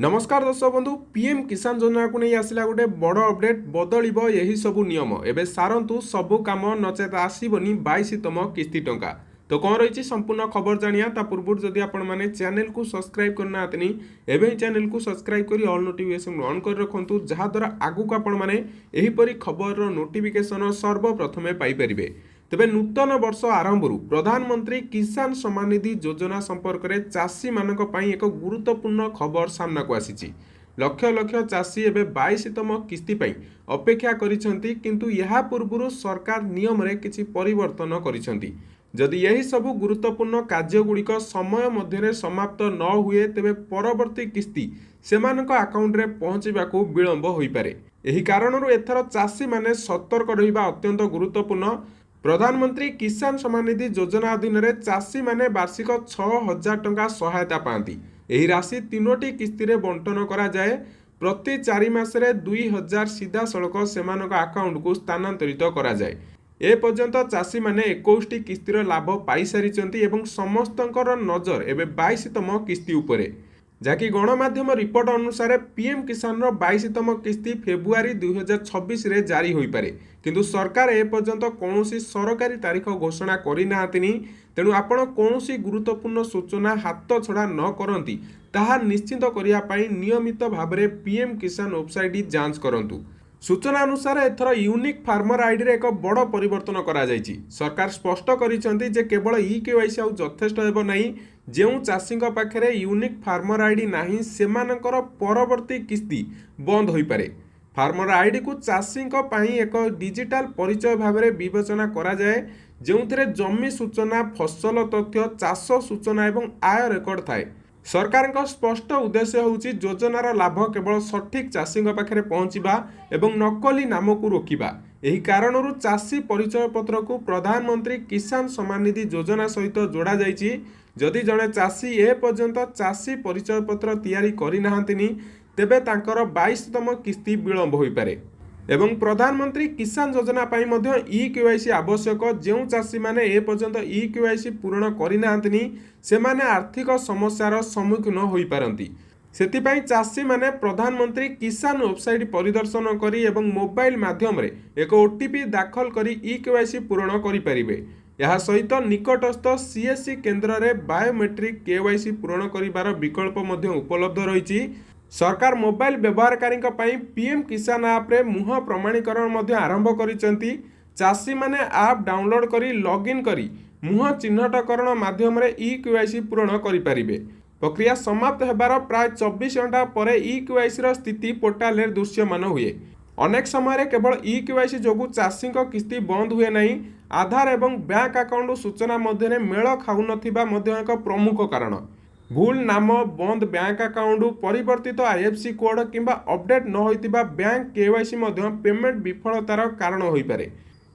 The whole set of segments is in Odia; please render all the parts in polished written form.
ନମସ୍କାର ଦର୍ଶକ ବନ୍ଧୁ, ପିଏମ୍ କିଷାନ ଯୋଜନାକୁ ନେଇ ଆସିଲା ଗୋଟେ ବଡ଼ ଅପଡେଟ୍। ବଦଳିବ ଏହି ସବୁ ନିୟମ, ଏବେ ସାରନ୍ତୁ ସବୁ କାମ, ନଚେତ ଆସିବନି 22ତମ କିସ୍ତି ଟଙ୍କା। ତ କ'ଣ ରହିଛି ସମ୍ପୂର୍ଣ୍ଣ ଖବର ଜାଣିବା। ତା ପୂର୍ବରୁ ଯଦି ଆପଣମାନେ ଚ୍ୟାନେଲକୁ ସବସ୍କ୍ରାଇବ୍ କରିନାହାନ୍ତି, ଏବେ ହିଁ ଚ୍ୟାନେଲକୁ ସବସ୍କ୍ରାଇବ୍ କରି ଅଲ୍ ନୋଟିଫିକେସନ୍ ଅନ୍ କରି ରଖନ୍ତୁ, ଯାହାଦ୍ୱାରା ଆଗକୁ ଆପଣମାନେ ଏହିପରି ଖବରର ନୋଟିଫିକେସନ୍ ସର୍ବପ୍ରଥମେ ପାଇପାରିବେ। ତେବେ ନୂତନ ବର୍ଷ ଆରମ୍ଭରୁ ପ୍ରଧାନମନ୍ତ୍ରୀ କିଷାନ ସମ୍ମାନ ନିଧି ଯୋଜନା ସମ୍ପର୍କରେ ଚାଷୀମାନଙ୍କ ପାଇଁ ଏକ ଗୁରୁତ୍ୱପୂର୍ଣ୍ଣ ଖବର ସାମ୍ନାକୁ ଆସିଛି। ଲକ୍ଷ ଲକ୍ଷ ଚାଷୀ ଏବେ 22ତମ କିସ୍ତି ପାଇଁ ଅପେକ୍ଷା କରିଛନ୍ତି, କିନ୍ତୁ ଏହା ପୂର୍ବରୁ ସରକାର ନିୟମରେ କିଛି ପରିବର୍ତ୍ତନ କରିଛନ୍ତି। ଯଦି ଏହି ସବୁ ଗୁରୁତ୍ୱପୂର୍ଣ୍ଣ କାର୍ଯ୍ୟଗୁଡ଼ିକ ସମୟ ମଧ୍ୟରେ ସମାପ୍ତ ନ ହୁଏ, ତେବେ ପରବର୍ତ୍ତୀ କିସ୍ତି ସେମାନଙ୍କ ଆକାଉଣ୍ଟରେ ପହଞ୍ଚିବାକୁ ବିଳମ୍ବ ହୋଇପାରେ। ଏହି କାରଣରୁ ଏଥର ଚାଷୀମାନେ ସତର୍କ ରହିବା ଅତ୍ୟନ୍ତ ଗୁରୁତ୍ୱପୂର୍ଣ୍ଣ। ପ୍ରଧାନମନ୍ତ୍ରୀ କିଷାନ ସମ୍ମାନ ନିଧି ଯୋଜନା ଅଧୀନରେ ଚାଷୀମାନେ ବାର୍ଷିକ 6000 ଟଙ୍କା ସହାୟତା ପାଆନ୍ତି। ଏହି ରାଶି ତିନୋଟି କିସ୍ତିରେ ବଣ୍ଟନ କରାଯାଏ। ପ୍ରତି 4 ମାସରେ 2000 ସିଧାସଳଖ ସେମାନଙ୍କ ଆକାଉଣ୍ଟକୁ ସ୍ଥାନାନ୍ତରିତ କରାଯାଏ। ଏପର୍ଯ୍ୟନ୍ତ ଚାଷୀମାନେ 21ଟି କିସ୍ତିର ଲାଭ ପାଇସାରିଛନ୍ତି ଏବଂ ସମସ୍ତଙ୍କର ନଜର ଏବେ 22ତମ କିସ୍ତି ଉପରେ। ଯାହାକି ଗଣମାଧ୍ୟମ ରିପୋର୍ଟ ଅନୁସାରେ ପିଏମ୍ କିଷାନର 22ତମ କିସ୍ତି ଫେବୃଆରୀ 2026ରେ ଜାରି ହୋଇପାରେ, କିନ୍ତୁ ସରକାର ଏପର୍ଯ୍ୟନ୍ତ କୌଣସି ସରକାରୀ ତାରିଖ ଘୋଷଣା କରିନାହାନ୍ତି। ତେଣୁ ଆପଣ କୌଣସି ଗୁରୁତ୍ୱପୂର୍ଣ୍ଣ ସୂଚନା ହାତ ଛଡ଼ା ନ କରନ୍ତି, ତାହା ନିଶ୍ଚିତ କରିବା ପାଇଁ ନିୟମିତ ଭାବରେ ପିଏମ୍ କିଷାନ ୱେବସାଇଟ୍ ଯାଞ୍ଚ କରନ୍ତୁ। ସୂଚନା ଅନୁସାରେ ଏଥର ୟୁନିକ୍ ଫାର୍ମର ଆଇଡିରେ ଏକ ବଡ଼ ପରିବର୍ତ୍ତନ କରାଯାଇଛି। ସରକାର ସ୍ପଷ୍ଟ କରିଛନ୍ତି ଯେ କେବଳ ଇ କେୱାଇସି ଆଉ ଯଥେଷ୍ଟ ହେବ ନାହିଁ। ଯେଉଁ ଚାଷୀଙ୍କ ପାଖରେ ୟୁନିକ୍ ଫାର୍ମର ଆଇଡି ନାହିଁ, ସେମାନଙ୍କର ପରବର୍ତ୍ତୀ କିସ୍ତି ବନ୍ଦ ହୋଇପାରେ। ଫାର୍ମର ଆଇଡିକୁ ଚାଷୀଙ୍କ ପାଇଁ ଏକ ଡିଜିଟାଲ ପରିଚୟ ଭାବରେ ବିବେଚନା କରାଯାଏ, ଯେଉଁଥିରେ ଜମି ସୂଚନା, ଫସଲ ତଥ୍ୟ, ଚାଷ ସୂଚନା ଏବଂ ଆୟ ରେକର୍ଡ ଥାଏ। ସରକାରଙ୍କ ସ୍ପଷ୍ଟ ଉଦ୍ଦେଶ୍ୟ ହେଉଛି ଯୋଜନାର ଲାଭ କେବଳ ସଠିକ୍ ଚାଷୀଙ୍କ ପାଖରେ ପହଞ୍ଚିବା ଏବଂ ନକଲି ନାମକୁ ରୋକିବା। ଏହି କାରଣରୁ ଚାଷୀ ପରିଚୟ ପତ୍ରକୁ ପ୍ରଧାନମନ୍ତ୍ରୀ କିଷାନ ସମ୍ମାନ ନିଧି ଯୋଜନା ସହିତ ଯୋଡ଼ାଯାଇଛି। ଯଦି ଜଣେ ଚାଷୀ ଏପର୍ଯ୍ୟନ୍ତ ଚାଷୀ ପରିଚୟ ପତ୍ର ତିଆରି କରିନାହାନ୍ତି, ତେବେ ତାଙ୍କର 22ତମ କିସ୍ତି ବିଳମ୍ବ ହୋଇପାରେ। ଏବଂ ପ୍ରଧାନମନ୍ତ୍ରୀ କିଷାନ ଯୋଜନା ପାଇଁ ମଧ୍ୟ ଇ କେୱାଇସି ଆବଶ୍ୟକ। ଯେଉଁ ଚାଷୀମାନେ ଏପର୍ଯ୍ୟନ୍ତ ଇ କେୱାଇସି ପୂରଣ କରିନାହାନ୍ତି, ସେମାନେ ଆର୍ଥିକ ସମସ୍ୟାର ସମ୍ମୁଖୀନ ହୋଇପାରନ୍ତି। ସେଥିପାଇଁ ଚାଷୀମାନେ ପ୍ରଧାନମନ୍ତ୍ରୀ କିଷାନ ୱେବସାଇଟ୍ ପରିଦର୍ଶନ କରି ଏବଂ ମୋବାଇଲ ମାଧ୍ୟମରେ ଏକ ଓଟିପି ଦାଖଲ କରି ଇ କେୱାଇସି ପୂରଣ କରିପାରିବେ। ଏହା ସହିତ ନିକଟସ୍ଥ ସିଏସ୍ସି କେନ୍ଦ୍ରରେ ବାୟୋମେଟ୍ରିକ୍ କେୱାଇସି ପୂରଣ କରିବାର ବିକଳ୍ପ ମଧ୍ୟ ଉପଲବ୍ଧ ରହିଛି। ସରକାର ମୋବାଇଲ ବ୍ୟବହାରକାରୀଙ୍କ ପାଇଁ ପିଏମ୍ କିଷାନ ଆପ୍ରେ ମୁହଁ ପ୍ରମାଣୀକରଣ ମଧ୍ୟ ଆରମ୍ଭ କରିଛନ୍ତି। ଚାଷୀମାନେ ଆପ୍ ଡାଉନଲୋଡ୍ କରି ଲଗ୍ଇନ୍ କରି ମୁହଁ ଚିହ୍ନଟକରଣ ମାଧ୍ୟମରେ ଇ କେୱାଇସି ପୂରଣ କରିପାରିବେ। ପ୍ରକ୍ରିୟା ସମାପ୍ତ ହେବାର ପ୍ରାୟ 24 ଘଣ୍ଟା ପରେ ଇ କେୱାଇସିର ସ୍ଥିତି ପୋର୍ଟାଲରେ ଦୃଶ୍ୟମାନ ହୁଏ। ଅନେକ ସମୟରେ କେବଳ ଇ କେୱାଇସି ଯୋଗୁଁ ଚାଷୀଙ୍କ କିସ୍ତି ବନ୍ଦ ହୁଏ ନାହିଁ। ଆଧାର ଏବଂ ବ୍ୟାଙ୍କ ଆକାଉଣ୍ଟ ସୂଚନା ମଧ୍ୟରେ ମେଳ ଖାଉନଥିବା ମଧ୍ୟ ଏକ ପ୍ରମୁଖ କାରଣ। ଭୁଲ ନାମ, ବନ୍ଦ ବ୍ୟାଙ୍କ ଆକାଉଣ୍ଟ, ପରିବର୍ତ୍ତିତ ଆଇଏଫ୍ଏସ୍ସି କୋଡ୍ କିମ୍ବା ଅପଡେଟ୍ ନ ହୋଇଥିବା ବ୍ୟାଙ୍କ କେୱାଇସି ମଧ୍ୟ ପେମେଣ୍ଟ ବିଫଳତାର କାରଣ ହୋଇପାରେ।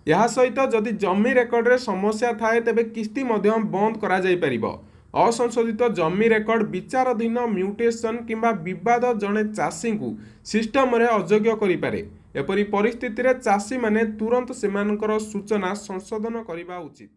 ଏହା ସହିତ ଯଦି ଜମି ରେକର୍ଡରେ ସମସ୍ୟା ଥାଏ, ତେବେ କିସ୍ତି ମଧ୍ୟ ବନ୍ଦ କରାଯାଇପାରିବ। ଅସଂଶୋଧିତ ଜମି ରେକର୍ଡ, ବିଚାରାଧୀନ ମ୍ୟୁଟେସନ୍ କିମ୍ବା ବିବାଦ ଜଣେ ଚାଷୀଙ୍କୁ ସିଷ୍ଟମରେ ଅଯୋଗ୍ୟ କରିପାରେ। ଏପରି ପରିସ୍ଥିତିରେ ଚାଷୀମାନେ ତୁରନ୍ତ ସେମାନଙ୍କର ସୂଚନା ସଂଶୋଧନ କରିବା ଉଚିତ।